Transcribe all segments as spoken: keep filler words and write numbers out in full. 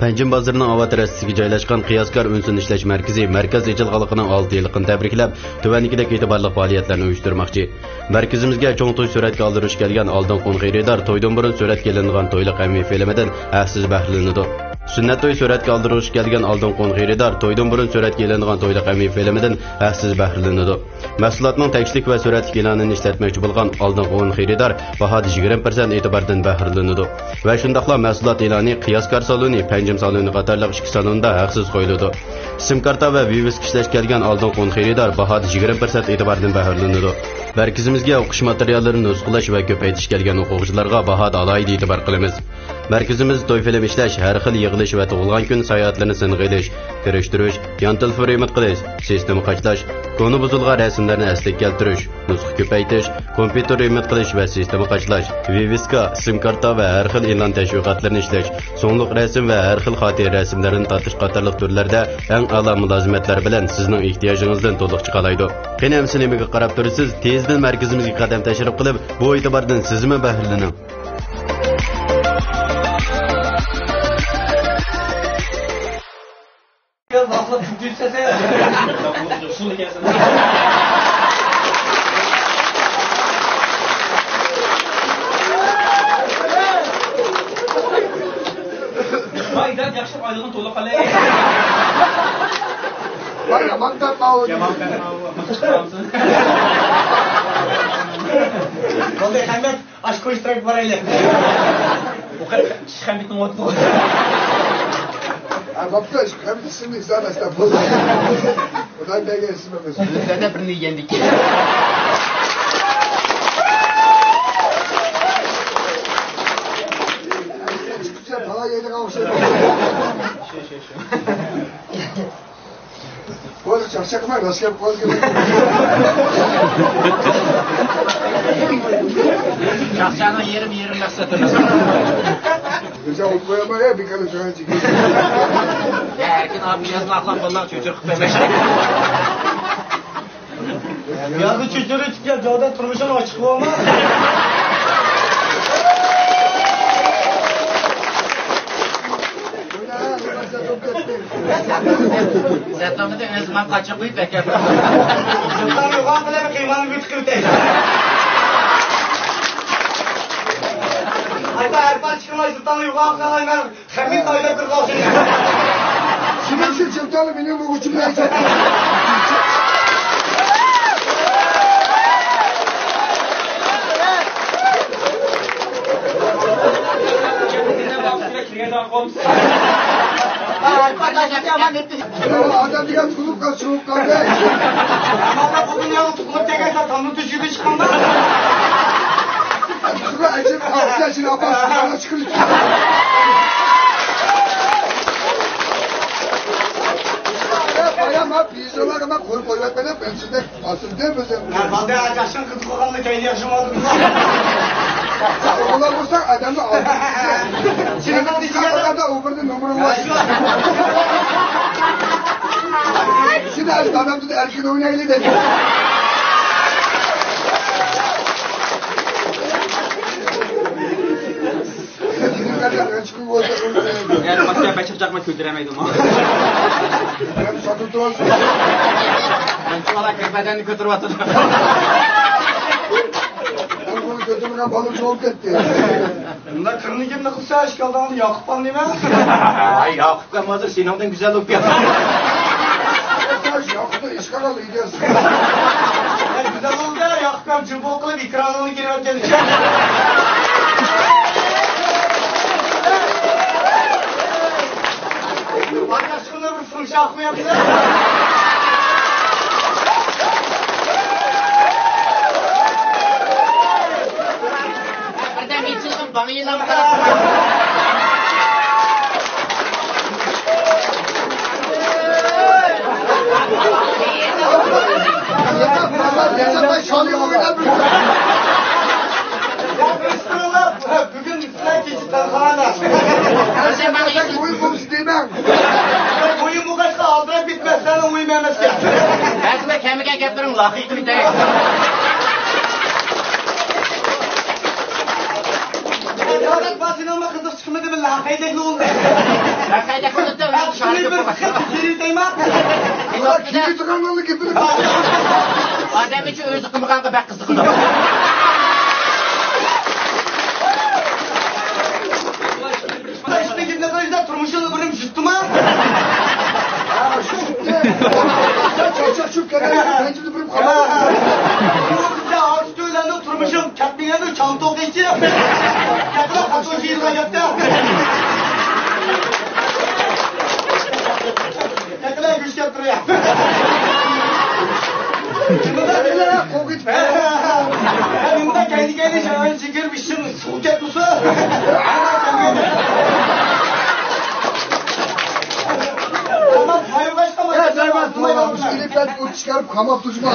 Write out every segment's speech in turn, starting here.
پەنجىم بازىرىنىڭ ئاۋات رەستىسىگە جايلاشقان قىياسكار ئۈنسىن ئىشلەش مەركىزى مەركەز ئېچىلغانلىقىنىڭ ئالتە يىللىقىنى تەبرىكلەپ، تۆۋەندىكىدەك ئېتىبارلىق پائالىيەتلەرنى ئۇيۇشتۇرماقچى. مەركىزىمىزگە چوڭ توي سۈرەتكە ئالدۇرۇشقا كەلگەن ئالدىنقى ئون خېرىدار تويدىن بۇرۇن سۈرەتكە ئېلىنغان تويلۇق ئەمەۋى فىلىمىدىن ھەقسىز بەھرىلىنىدۇ. سۈننەت توي سۈرەتكە ئالدۇرۇشقا كەلگەن ئالدىنقى ئون خېرىدار تويدىن بۇرۇن سۈرەتكە ئېلىنغان تويلۇق ئەمەۋى فىلىمىدىن ھەقسىز بەھرىلىنىدۇ. مەھسۇلاتنىڭ تەكىستلىك ۋە سۈرەتلىك ئېلانىنى ئىشلەتمەكچى بولغان ئالدىنقى ئون خېرىدار باھادا يىگىرمە پىرسەنت ئېتىباردىن بەھرىلىنىدۇ. ۋە شۇنداقلا مەھسۇلات ئېلانى قىياسكار سالونى، پەنجىم سالونى قاتارلىق ئىككى سالوندا ھەقسىز قويۇلىدۇ. سىم كارتا ۋە ۋىۋىسكا ئىشلەشكە كەلگەن ئالدىنقى ئون خېرىدار باھادا يىگىرمە پىرسەنت ئېتىباردىن بەھرىلىنىدۇ. مەركىزىمىزگە ئوقۇش ماتېرىياللىرىنى نۇسخىلاش ۋە كۆپەيتىشكە كەلگەن ئوقۇغۇچىلارغا باھادا ئالاھىدە ئېتىبار قىلىمىز. مەركىزىمىز توي فىلىم ئىشلەش، ھەر خىل يىغىلىش ۋە تۇغۇلغان كۈن ساياھەتلىرىنى سىنغا ئېلىش، كىرىشتۈرۈش، يان تېلېفون رېمونت قىلىش، سىستېما قاچىلاش، كونا بۇزۇلغان رەسىملەرنى ئەسلىگە كەلتۈرۈش، نۇسخا كۆپەيتىش، كومپيۇتېر رېمونت قىلىش ۋە سىستېما قاچىلاش، ۋىۋىسكا، سىم كارتا ۋە ھەر خىل ئېلان تەشۋىقاتلىرىنى ئىشلەش، سۇڭلۇق رەسىم ۋە ھەر خىل خاتىرە رەسىملىرىنى تارتىش قاتارلىق تۈرلەردە ئەڭ ئەلا مۇلازىمەتلەر بىلەن سىزنىڭ ئېھتىياجىڭىزدىن تولۇق چىقالايدۇ. قېنى ئەمىسە نېمىگە قاراپ تۇرىسىز؟ تېزدىن مەركىزىمىزگە قەدەم تەشرىپ قىلىپ، بۇ ئېتىباردىن سىزمۇ بەھرىلىنىڭ. ۋاي، دەپ ياخشى ئايدىغان تولا قالەي. ۋاي، يامان دەپ ماۋۇ. يامان دەپ ماۋۇ. بولدى، خەممەت. ئاشۇ كويۇشتۇراپ بارايلى. بۇ قەدەر ئىش خەمبىتىڭ ئوتۇ. ھە، بوپتۇ، ئىش خەمبىت ئىسمىنى ئىزدەمەسلەر. بولدى. خۇداي بەرگەن ئىسمى بىز. ئۆزلەردە بىرنى يېگەندىكىن. چىقىپسەن، تالا يەيدىغان ئوخشايدۇ. شۇ، شۇ، شۇ. بولدى، چاقچاق قىلماي، راست گەپ قىلىۋاتىدىكەن. چاقچاقنىڭ يېرىم، يېرىم مەقسەت ئەمەس. بىزگە ئوت قويالماي، يا، بىكارلىق شۇڭا چېكىپ. يا، ئەركىن ئابىم يازما ئاقلاپ بولماق، چۆچۈرە قىلىپ بەرمەكچى. يازدا چۆچۈرە چىقىپ، جاۋدا تۇرمۇشۇڭ ئاچىق بولما. سەتنامىدە ئۆزۈم ھەم قاچاق قويۇپ بەكەپ. سەتنام يوغان بىلەن قىيمانى بىر تىقىۋېتەي. ئايتا ھەر پارچە چىقىڭلار، سەتنام يوغان قىلالايمەن. خەمىت ئايلاپ بىر قالسۇن. شۇنىڭ ئۈچۈن چىلتالى مېنىڭ بۇ ئۇچۇمنى ئېچىپ. ئادەم دېگەن تۇغۇلۇپ قالسا، چوغۇپ قالدى. ئەمما بۇ دۇنياغا تۇغۇلۇپ كەلگەن تامنىڭ تۆشۈكىدىن چىققاندا. شۇڭا ئەجىب ئاقسا شۇنى ئاپا سۇغا چىقىرىپ. بايام ھە، پىزىلارغا مەن قويۇپ قويۇۋەتمىدىم، بىرىنچىدەك. ئاسىلدىن بىزنىڭ. ھە، بالدى ئاچاشنىڭ قىزىق بولغاندا كەينى ياخشى بولدى. ئوغۇللار بولسا ئادەمنى ئالدى. سېنىڭ ئىچىگە ئۇ يەردە ئۇ بىرنى نومۇرۇڭ بار. سېنى ئەركىن ئادەم تۇتۇپ ئەركىن ئوينايلى دېدى. يەنە باشقا بەشىر چاقما كۆتۈرەمەيدۇ. مەنچۇ بالا كىر بەدەننى كۆتۈرۈۋاتىدۇ. بۇنى كۆتۈرمىگەن بالا چوغۇپ كەتتى. بۇنداق كىرنى كىمنى قىلسا، ئىشكالدىن ياقۇپ قالدى نېمە؟ ۋاي، ياقۇپ ئۇكام ھازىر سېنىڭدىن گۈزەل بولۇپ كەلدى. ياقۇپنىڭ ئىشقا قالدى ئىدىيەسى. گۈزەل بولدى، ياقۇپ ئۇكام جىم بولۇپ قېلىپ ئېكرانىڭنى كىرىۋەتكەن ئىكەن. ئاشۇنى بىر فىڭشاق قويامسىز؟ بىردەم ئېچىلغان باڭ يىلان. بۈگۈن سىلەر كېچە تەنخانا. بۈگۈن بولغاچقا ئالدىراپ كەتمەسلەرنىڭ ئويى ئەمەسكەن. بەزىدە كەمگەن گەپلىرىڭ لايىق كېتەي. بىللە ھەقەيدەكلا بولدى. ھەقەيدەك بولدى، ئۆزى شارىدە بولغان. ئادەم ئۈچۈن ئۆزى قىلمىغانغا بەك قىزىقىدۇ. تۇرمۇشىڭدا بىرىم يۇتتىما؟ ھە، شۇ يۇتتى. چاقچاق چۈشۈپ كەتكەن، پەنجىمدە بىرىم قالدى. تۆلەندە تۇرمۇشۇم كەتمىگەندە چاڭ توقۇيچى. كەتمە خاتون شېئىرغا كەتتى. كەتمە گۈش كەپ تۇرۇيا. نېمە دېدىلە؟ قوغۇپ كېتىپ. نېمە كەيدى كەيدى شاڭ چېكىرىپ ئىشىم سۇغۇپ كەتمىسۇن. تامام تايغاچقا. ئىشكىلىپ كەتتى، ئوت چىقىرىپ قاماپ تۇرما.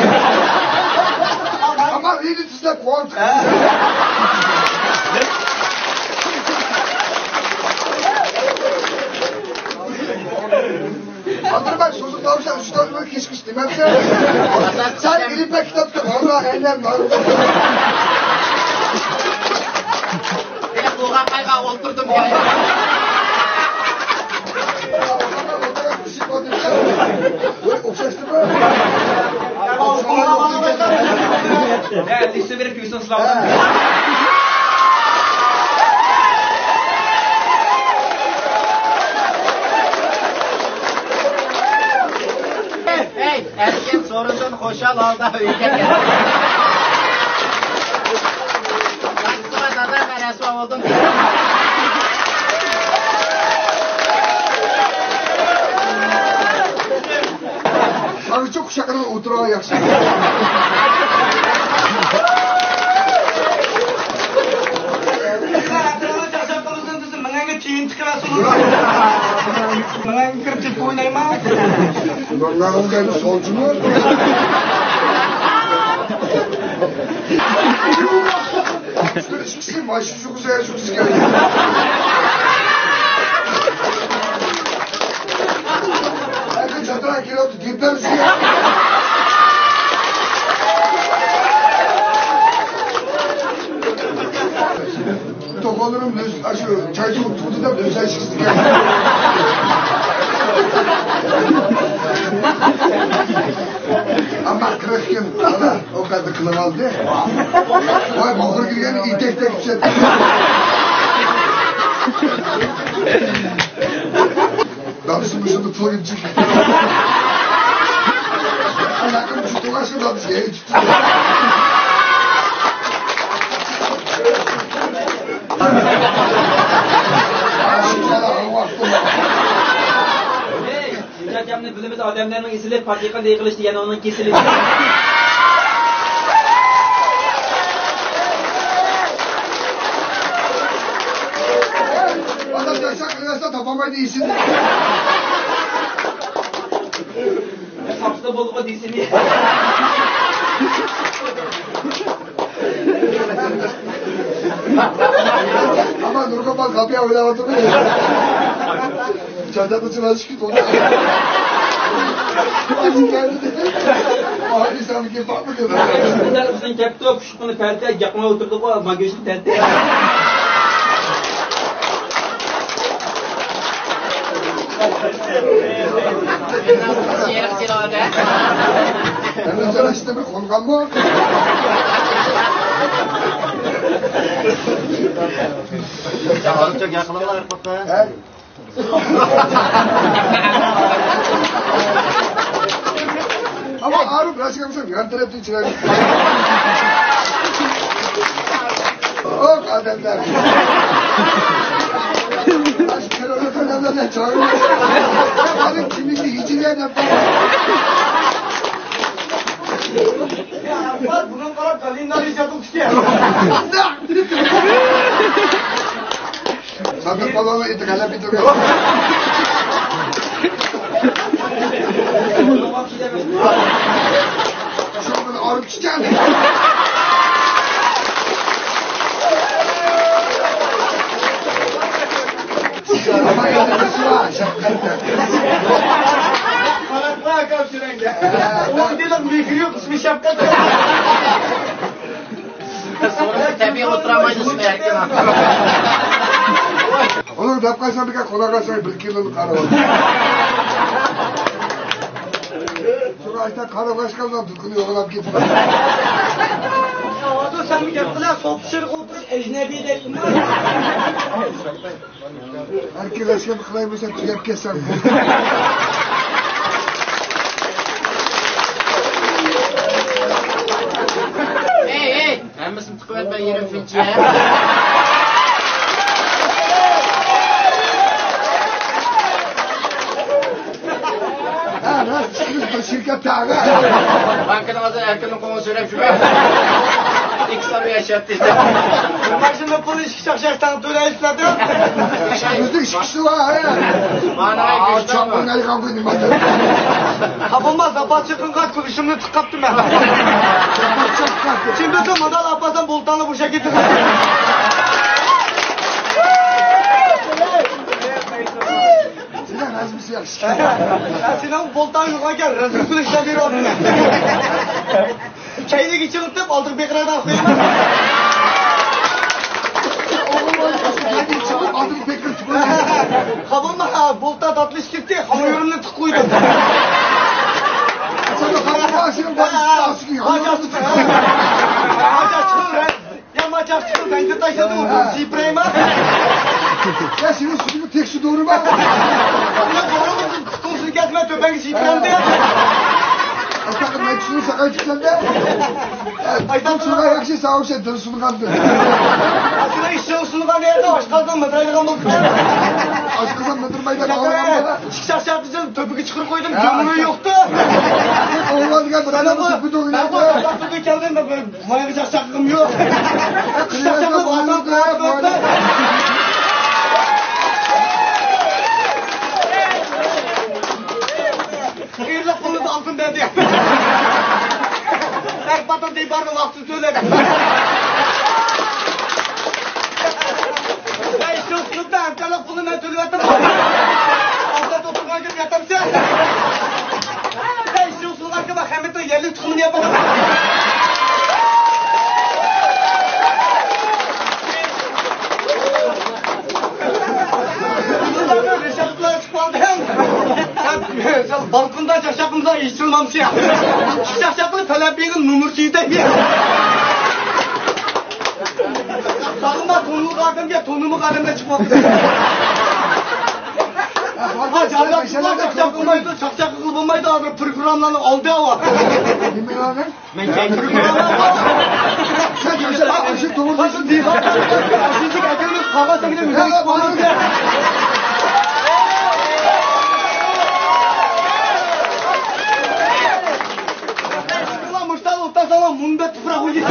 قاماپ يېدى. سىزدە قورق. ئابدۇرېھىم، سوزۇق تاۋۇشتا ئۈچ تاۋۇش بىلەن كېچىكىش دېمەپسەن. سەن ئېلىپ بەر كىتابتا، ۋاللا ئەينەن بار. بولغان قايغا ئولتۇردۇم. ئوخشاشتىمۇ؟ ھە، لىستا بېرىپ كۆرسۇن سىلەر. ھەي، ئەركىن سورۇندىن خۇشال ھالدا ئۆيگە كەلدى. دادا، مەن رەسۋا بولدۇم. شۇنىڭ ئۈچۈن قۇشاقلىرىڭ ئولتۇرغان ياخشى. مېڭەڭگە چېيىن تىقىۋەرسۇن. مېڭەڭگە كىرىپ چېپىپ ئوينايمەن. مېڭەڭگە سولچىمۇ؟ ئىككىسى ماشىنا شۇ قىزغا شۇ قىز كەلدى. ئەكە چاتراق كېلىۋاتىدۇ، گېپلەر سىزگە. توخۇلىرىم ئاشۇ چاي سۇۋۇپ تۇردى دەپ ئۆزلەشكىسى كەلدى. ئەمما قىرىق كۈن ئانا ئوقەدە قىلىۋالدى. ۋاي، بۇغۇر كىرگەن ئېتەك تېگىپ كەتتى. دادىسى مۇشۇنى پۇل يىپ چىقىپ. ئانا مۇشۇ توغاشقا دادىسى. ئاكامنى بىلىمىز، ئادەملەرنىڭ ئېسىلى پاتىقىدا يىقىلىشتا يەنە ئۇنىڭ كېسىلى. ئادەم چاقچاق قىلىۋەرسە تاپالمايدۇ ئېسىنى. تاپسا بولغۇ دېسىنى. ئەمما نۇرغۇن بار قاپىيە ئويلاۋاتىدۇ. چاتاققا چىقىۋېلىشكە توغرا. ئايسەمكى باقمىدى. بۇنداق ئۇزۇن كەپتۇ، پۇشقىنى پەلتە، ياقماي ئولتۇردىغۇ، ماگۈشنى تەلتە. ئەمدى جاناشتا بىر قونغانمۇ؟ ھە؟ ئەمما ئارۇپ رەسىم يان تەرەپتىن چىقىدۇ. ئوق ئادەملەر. ئاشۇ تېررورلۇق ئادەملەر چاغىرىپ، ئادەم كىملىكنى يېتىلگەن دەپ. بۇنىڭغا قاراپ، گالىنالار ئىجاد قىلىشتى. سادىق بالىنىڭ ئېتى غەلەپ ئېتىلگەن. شۇ بىلەن ئارىپ چىققان. قاراپ قوي، ئاكام، سۈرەڭگە. ئۇنىڭ مېھرى يوق، ئىسمى شەپقەت. سورۇندا تەبىئىي ئولتۇرالمايدۇ، ئىسمى ئەركىن. دەپ قالسام، بىكار قۇلاق ئالساڭ، بىر كىلونى قارىۋال. شۇڭا ئاشتا قارىۋاشقاندا دۇكىنى يوغىلاپ كېتىپ. ھازىر سەن گەپ قىلە، سوپا ئىچىدە ئولتۇرۇپ ئەجنەبىي دەيسەن. ئەركىلەشكەن قىلاي بولسا تۈگەپ كەتسەم. ھەي، ھەي، ھەممىسىنى تىقىۋەتمە، يېرىم فىنچىيە. ھە، راست چىقىمىز بىر شىركەت تاغا. بانكىنىڭ ھازىر ئەركىننىڭ قوڭى سۆرەپ شۇ. ئىككى سان ياشاپ دېدى. ماشىنا پۇلى ئىككى چاقچاق تاڭ تۆلەيسىلەر. ئۆزىنىڭ ئىككىسى بار، ھە. مانا ئاي، ئا، گۆشتەك چاقمىنى بار. ئايغان قويدۇم، باقتىم. ھا، بولماس، زاپاس چېقىنغا كۈلۈشۈمنى تىقاپتىمەن. زاپاس چېقىنغا. چىن بولسا، مادال ئاپارسام، بولتاڭلا بوشاپ كېتىدۇ. سېنىڭ رەزمىسى ياخشى. سېنىڭ بولتاڭ يوق ئىكەن، رەزمىسىنى ئىشلەپ بېرىۋاتىمەن. كەينىگە چىڭىتىپ، ئالدىغا بېقىرىدىغان قويىمەن. ئالدىغا بېقىرىپ قويىمەن. قابىلما، بولتا داتلىشىپ كەتتى، خامۇيۇرۇمنى تىقىپ قويدۇم. سەن خامۇيۇرۇڭنى تىقىپ قويدۇڭ. يا ماچاق چىقىپ، بەنزىن تاشلىدىڭ، ئۇنى سىيپىرەيما. يا، سېنىڭ سۈتۈڭنى تەكشى دورىما؟ يا، دورىما، قۇتۇلسۇن كەتمە، تۆپەڭگە سىيپىرەمدى. ئاشتاققا مەن چۈشۈرۈپ ساقاي چىقسامدا. ئايتام شۇڭا ياخشى، ساۋۇشە دىل سۇنغاندىن. ئاشۇنى ئىشىڭ سۇنغان يەردە ئاشقازان مىدىرايدىغان بولدى. ئاشقازان مىدىرمايدىغان بولدى. ئىككى چاقچاقنى تۆپىگە چىقىرىپ قويدۇم، كۆڭلى يوقتۇ. ئوغلانغا بىر ئادەم سۆكۈپ ئوينايدۇ. مايغا چاقچاقلىقىم يوق. چاقچاقلىق ئاتاپ قويۇپتۇ. قېرىلىق پۇلىنى ئالدىن بەردى. ئەر پاتان دىبارنى ۋاقتىدا تۆلەپ. ۋەي، شۇ كۈندە ھەمكارلىق پۇلىنى مەن تۆلىۋەتتىم. ئالدىدا ئولتۇرغان كۈن ياتامسەن. ۋەي، شۇ سۇلغان كۈن خەمىتنىڭ يەرلىك تۇخۇمىنى يەپ باقىمەن. رېشاتكىلار چىقىپ قالدى. بالكوندا چاقچاقىمىزغا ئېچىلمامسى. چاقچاقنى تەلەپ بېرىپ نومۇر سۈيدەك. ساغلىما تونۇلغان ئادەمگە تونۇلمىغان ئادەمدەك چىقىپ قاپتۇ. ھا، جانداق چاقچاق قىلمايدۇ، چاقچاق قىلغىلى بولمايدۇ، ھازىر پروگراممىلارنىڭ ئالدى ئاۋا. نېمە ئۇلارنىڭ؟ مەن كەينى پروگرامما. سەن كىمسەن؟ ئاشۇ توغرا. ئاشۇ دىۋان. ئاشۇ ئەكەلمەس قاغا سەگىنى ئۆزۈڭ چىقىپ قالمامسەن؟ مۇشتاق ئولتۇرساڭلار مۇنبەت تۇپراق ئۇيۇشى.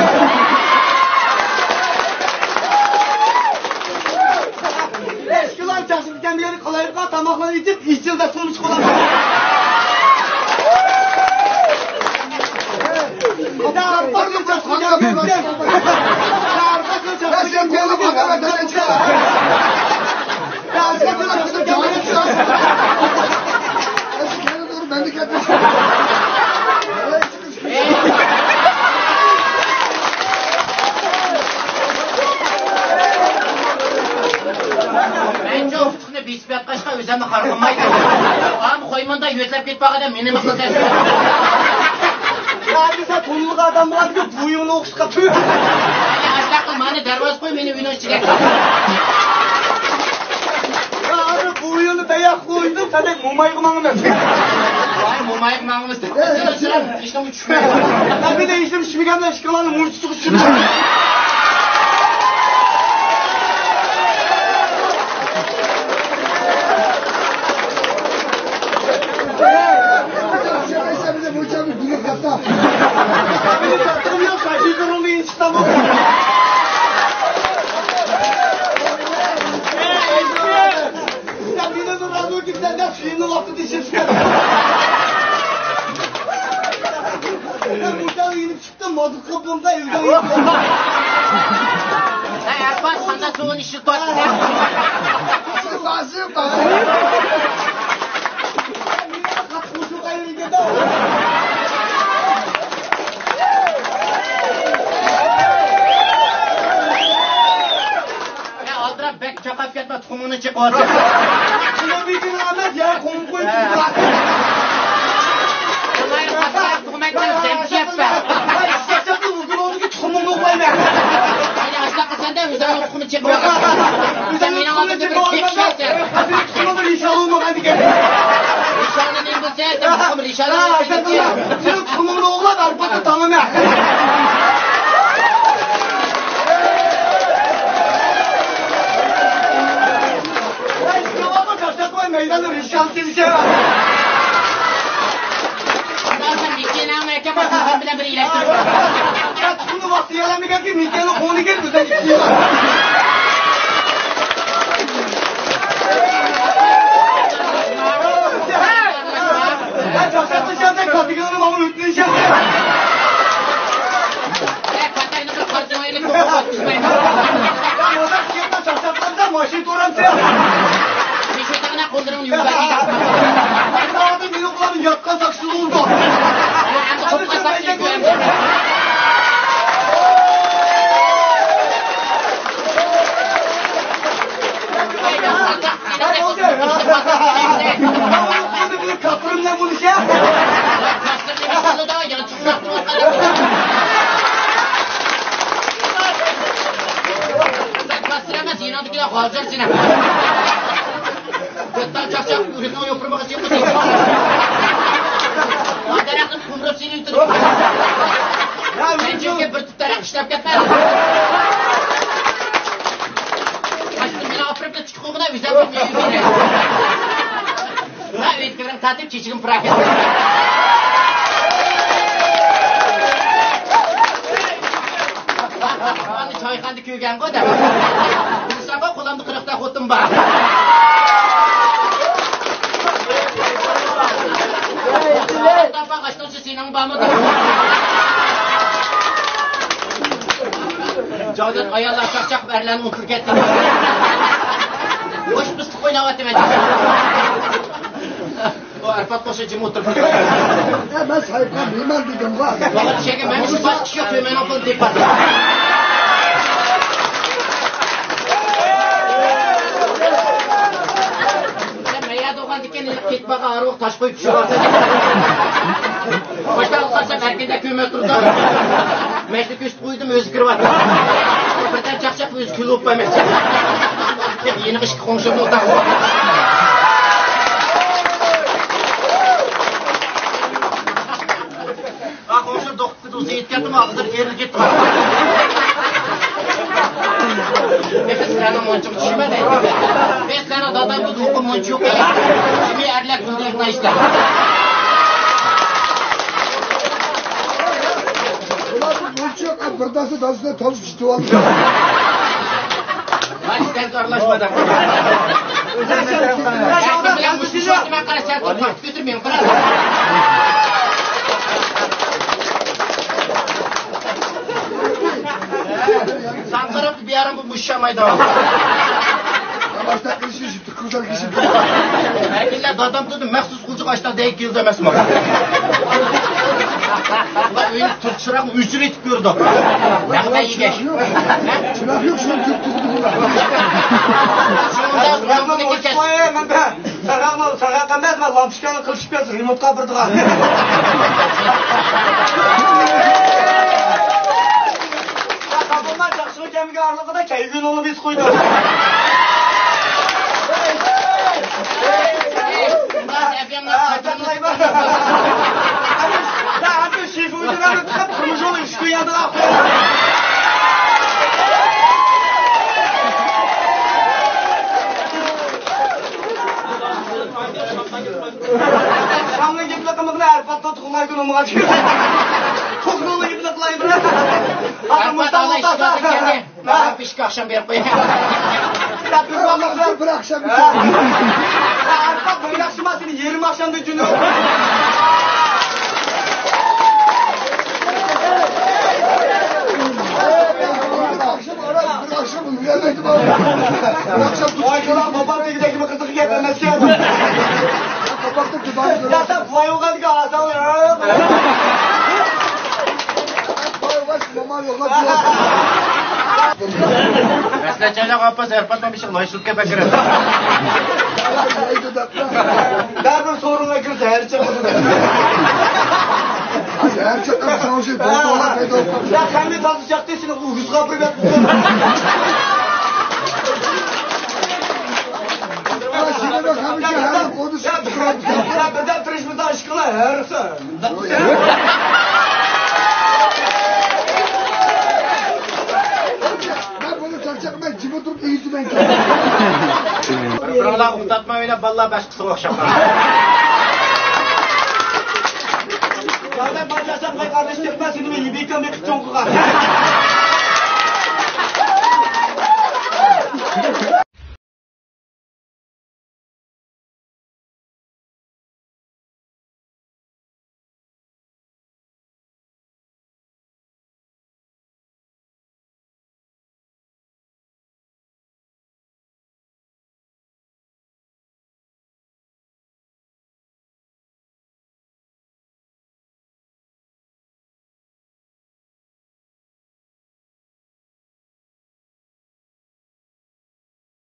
ئەشكىلار چاقچىقى كەمگەن قالايمىقان تاماقلارنى ئېتىپ، ئىچىلدە سۇنۇش قىلىدۇ. مەنچە ئۇتۇقنى بېسىپ ياتقاچقا ئۆزۈمنى خار قىلمايدۇ. ئام قويمىندا يۆتلەپ كېتىپ قالغان مېنىمۇ قىلسا. يا، دېسە، تونۇلغان ئادەم بار، بويۇڭنى ئوخشىتىپ قاپتۇ. ئاشتاق قىل، مانا دەرۋازا قوي، مېنى ئۆينىڭ ئىچىگە. يا، ھازىر بويۇڭنى بەيەق قويدۇم، سەندەك مومايغا ماڭىمەن. ۋاي، مومايغا ماڭىمىز. ئىشتىن چۈشمەيدۇ. ھەممىدە ئىشتىن چۈشمىگەندە ئىشقىلارنى مۇنچە چىقىپ. مۇشۇ مازۇت قوپۇڭدا ئۆلگەن. ھەي، ئەپپاس، قانداق سوغۇن ئىشلىتىۋاتىسەن؟ قاتتىق مۇشۇ قايرىلگەندە. ھەي، ئالدىراپ بەك چاقاپ كەتمە. قۇمۇنى چېقىۋاتىدۇ. قۇمۇنى ئەمەس، يا قۇمۇن قويۇپ تۇرۇپتۇ. قۇمۇن، قۇمۇن، زەنجىيەپ بەر. ئىشلەپ چاپتى، ئۇزۇن ئولدىكى تۇخۇمۇڭنى ئوقلايمەن. ھەيدە، ئاشۇنداق قىلسەڭدە، ئۆزۈڭنىڭ تۇخۇمىنى چېقىۋال. ئۆزۈڭنىڭ تۇخۇمىنى چېقىۋالمايمەن. ئۆزۈڭنىڭ تۇخۇمىڭدا ئىنشاللا بولمىغان ئىكەن. ئىنشاللا نېمە بولسا، سەن تۇخۇم ئىنشاللا. ھە، سەن قىلما. سېنىڭ تۇخۇمۇڭنى ئوغلاپ، ئەلبەتتە تاڭىمەن. ۋاي، ئىشلەۋاتما، چاقچاق قىلماي، مەيداندا رىشال سېلىشە. ئۇنداق بولسا مېكىنەڭنى ئەكەپ، تۇخۇم بىلەن بىر ئىلەشتۈرۈپ. تۇخۇمنى ۋاقتى يالامدىكەنكى، مېكىنە قوڭىدىكەن، بىزدە ئىككى يىل. ھە، چاقچاقلىشامسەن، كاتېگورىيەنى ماڭا ئۆتۈنۈشەمسەن. ھە، كاتەكنى بىر قارىساڭ، ئەينى توققۇز ئاتمىش بەرمەيمەن. يا، مۇنداق كېلىپ چاقچاقلامسەن، ماشىنا تۇرامسەن. مېشىتىڭنى قوللىرىڭنى يۇيۇپ بەر. مېنى ئۇلارنى ياتقان ساقچىسى بولدى. ئەمدى قوپقان ساقچىنى كۆرەمسەن. مەن چۈنكى بىر تۇتاراق ئىشلەپ كەتمەن. ماشىنا مېنى ئاپىرىپ، ئۈچ قوغۇنا ئۈزەپ مېنى. ھە، ئۆيدىكىلەرنى تارتىپ، چېچىكىم پۇراپ كەتتى. چايخانىدا كۆرگەنغۇ دەپ. بىلسەڭغۇ، قولۇمدا قىرىقتا خوتۇن بار. سېنىڭ بارمۇ؟ جاۋزات ئاياللار چاقچاق، ئەرلەرنى ئۇنتۇپ كەتتى. خوش پىستىق ئويناۋاتىمەن. ئۇ ئارپات قوشۇپ جىم ئولتۇرۇپ. ئە، مەن ساھىبقا بىمار دېدىمغۇ. ۋاقىت چېكى مەن شۇ باش كىشى يوق، مېنىڭ قولۇم تېپىپ. سەن مەيەردە ئوقۇغاندىكىن كېتىپ بارغان ئارىغۇ تاش قويۇپ چۈشۈرۈۋاتىدۇ. باشتا ئالقاشلاپ ئەركىندە كۆمۈپ تۇرىدۇ. مەشنى كۆرسىتىپ قويدۇم، ئۆزى كىرىۋاتىدۇ. بىردەم چاقچاق ئۆزى كۈلۈپ بولمايمەن. يېنىغا ئىككى قوڭشۇمنى ئولتۇرغۇزدۇم. ھە، قوڭشۇم دوختۇر كېتىپ، ئۇزىيىپ كەتتىمۇ، ھازىر ئېرىلىپ كېتىپ. مېنىڭ سىلەرنىڭ مۇنچىغا چۈشمىدى. مەن سىلەرنىڭ دادامدىن ھوقۇم مۇنچە يوق. شۇنى ئەرلەپ كۈندە يىغلايسىلەر. ئۇلار مۇنچە يوق، بىر دانىسى دادىسىنى تالىشىپ كېتىۋالدى. ھە، سەن ئارىلاشما دەپ. سەن بىلەن مۇشۇ شۇ، مەن قارا، سەن تۇرۇپ كۆتۈرمەيمەن، قارا. ساڭا قاراپ بىيارىم بۇ مۇشۇ شامايدا. ئەركىنلەر دادام تۇردى، مەخسۇس قىلچىغا ئاشتا دەيگە كېلىدۇ ئەمەسمۇ؟ ئۇلار ئۆينى تۇرۇپ چىراغنى ئۆچۈرۈۋېتىپ كۆردۇق. نەق يېگەچ. چىراغ يوق، شۇنى تۇرۇپ تۇردى بۇلار. شۇنىڭدا ساراقنى، ساراق ئەمەس، مەن لامپۇچكانى قىلىشىپ كەلسە، رېمونتقا بېرىدىغان. شۇ كەمگە ئارىلىقىدا كەيگۈنىڭنى بېسىپ قويدۇم. شامنىڭ گېپىنى قىلمىغىن، ئەرپات توقۇلار كۈنى ماڭا. توقۇلار گېپىنى قىلاي بىر. ئەرپات ئاللا ئىشقىلىپ كەلدى. ماڭا پىشكا ئاخشام بېرىپ قوياي. بىر ئاخشام ئىچىدە. ئەرپات بىر ئاخشام سېنى يېرىم ئاخشامدا جۈنۈپ. بىر ئاخشام ئۇيالمايدۇ. بىر ئاخشام. ۋاي، بوپام دېگۈدەكمۇ قىزىق گەپ ئەمەسكەن. يا، سەن بۇلاي بولغاندىكىن ھازىر. بۇلاي بولغاچ، موما يوقلاپ يۈر. سىلەر چايناق ئاپا زەرپاتما بېشىغا لاي سۈركەپ ئەكىرىڭ. بەرىبىر سورۇنغا كىرسە ھەر چاقىدۇ. ھەر چاقىدۇ، ساڭا شۇ دوختۇرلار پەيدا بولۇپ قالدى. يا، قەمبى تازا چاقتى، سېنى ئۇ يۈز قاپىرىپ ياتىدۇ. يا، بىردەم تۇرۇشمىدا ئىشقىلا ھەر خىل. مەن بۇنى چاقچاقماي جىم ئولتۇرۇپ ئېيتىمەن. بىر-بىرىڭلار ئۇخلاتماي ئويناپ، بالىلار باشقىسىغا ئوخشاپ قالدى. ياردەم بار دېسەم، قاي قارداش تېپىپ، سېنى مەن يېمەيكەن، بېقىپ چوڭ قىلغان.